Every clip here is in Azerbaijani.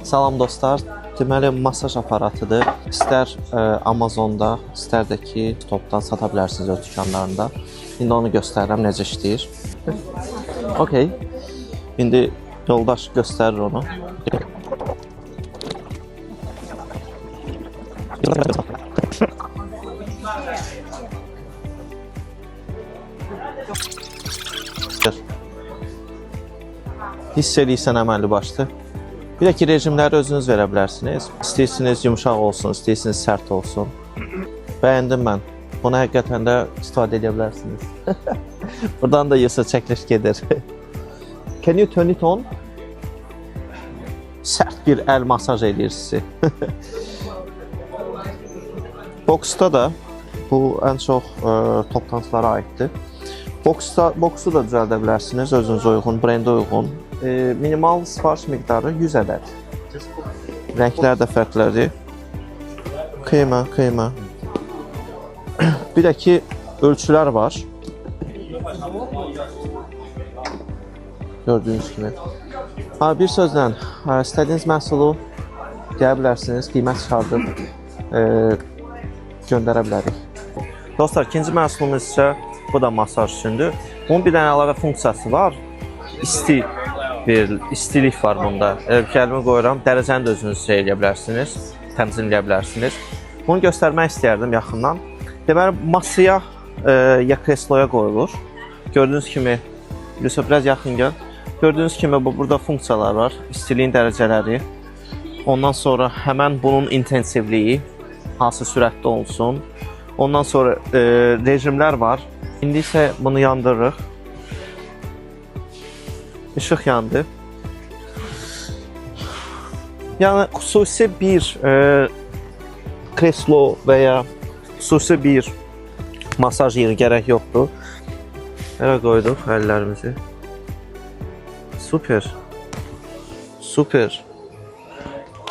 Salam dostlar. Deməli masaj aparatıdır. İstər Amazonda, istər də ki topdan sata bilərsiniz öz dükanlarında. İndi onu göstərirəm necə işləyir. Okay. İndi yoldaş göstərir onu. Hiss eləyirsən əməlli başlı. Bir də ki, rejimləri özünüz verə bilərsiniz. İstəyirsiniz yumşaq olsun, istəyirsiniz sərt olsun. Bəyəndim mən. Bunu həqiqətən də istifadə edə bilərsiniz. Buradan da Yusuf çəkiliş gedir. Can you turn it on? Sərt bir əl masaj eləyir sizi. Boksda da bu ən çox toplantılara aiddir. Boksu da düzəldə bilərsiniz özünüzə uyğun, brendə uyğun. Minimal sifariş miqdarı 100 ədəd. Rənglər də fərqlidir. Qıyma, qıyma. Bir də ki, ölçülər var. Gördüyünüz kimi. Ha, bir sözlə, istədiyiniz məhsulu deyə bilərsiniz, qiymət çıxardıb göndərə bilərik. Dostlar, ikinci məhsulumuz isə bu da masaj üçündür. Bunun bir dənə əlavə funksiyası var. İsti verilir, istilik var bunda. Elə bir ki, əlimi qoyuram, dərəcəni də özünüz şey eləyə bilərsiniz, tənzimləyə bilərsiniz. Bunu göstərmək istəyərdim yaxından. Deməli, masaya ya kresloya qoyulur. Gördüyünüz kimi, Yusuf biraz yaxın gəl. Gördüyünüz kimi burada funksiyalar var. İstiliyin dərəcələri. Ondan sonra həmən bunun intensivliyi, hansı sürətdə olsun. Ondan sonra rejimlər var. İndi isə bunu yandırırıq. İşıq yandı. Yəni xüsusi bir kreslo və ya xüsusi bir masaj yeri gərək yoxdur. Belə qoyduq əllərimizi. Super. Super.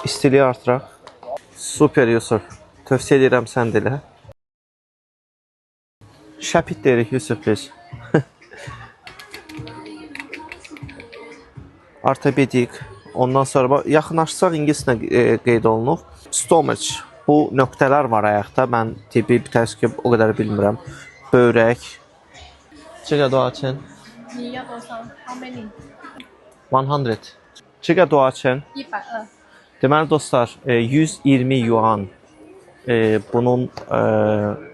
İstiliyi artıraq. Super Yusuf. Tövsiyə edirəm sən də elə. Şəpit deyirik Yusuf biz. Ortopedik. Ondan sonra yaxınlaşsaq ingiliscə qeyd olunub. Stomach. Bu nöqtələr var ayaqda. Mən tibbi təşkil o qədər bilmirəm. Böyrək. 这个多少钱？你要多少？How many？ 100. 这个多少钱？ 120。 Deməli dostlar, 120 yuan bunun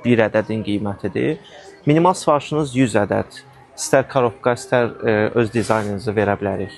bir ədədin qiymətidir. Minimal sifarişiniz 100 ədəd. İstər korobka, istər öz dizaynınızı verə bilərik.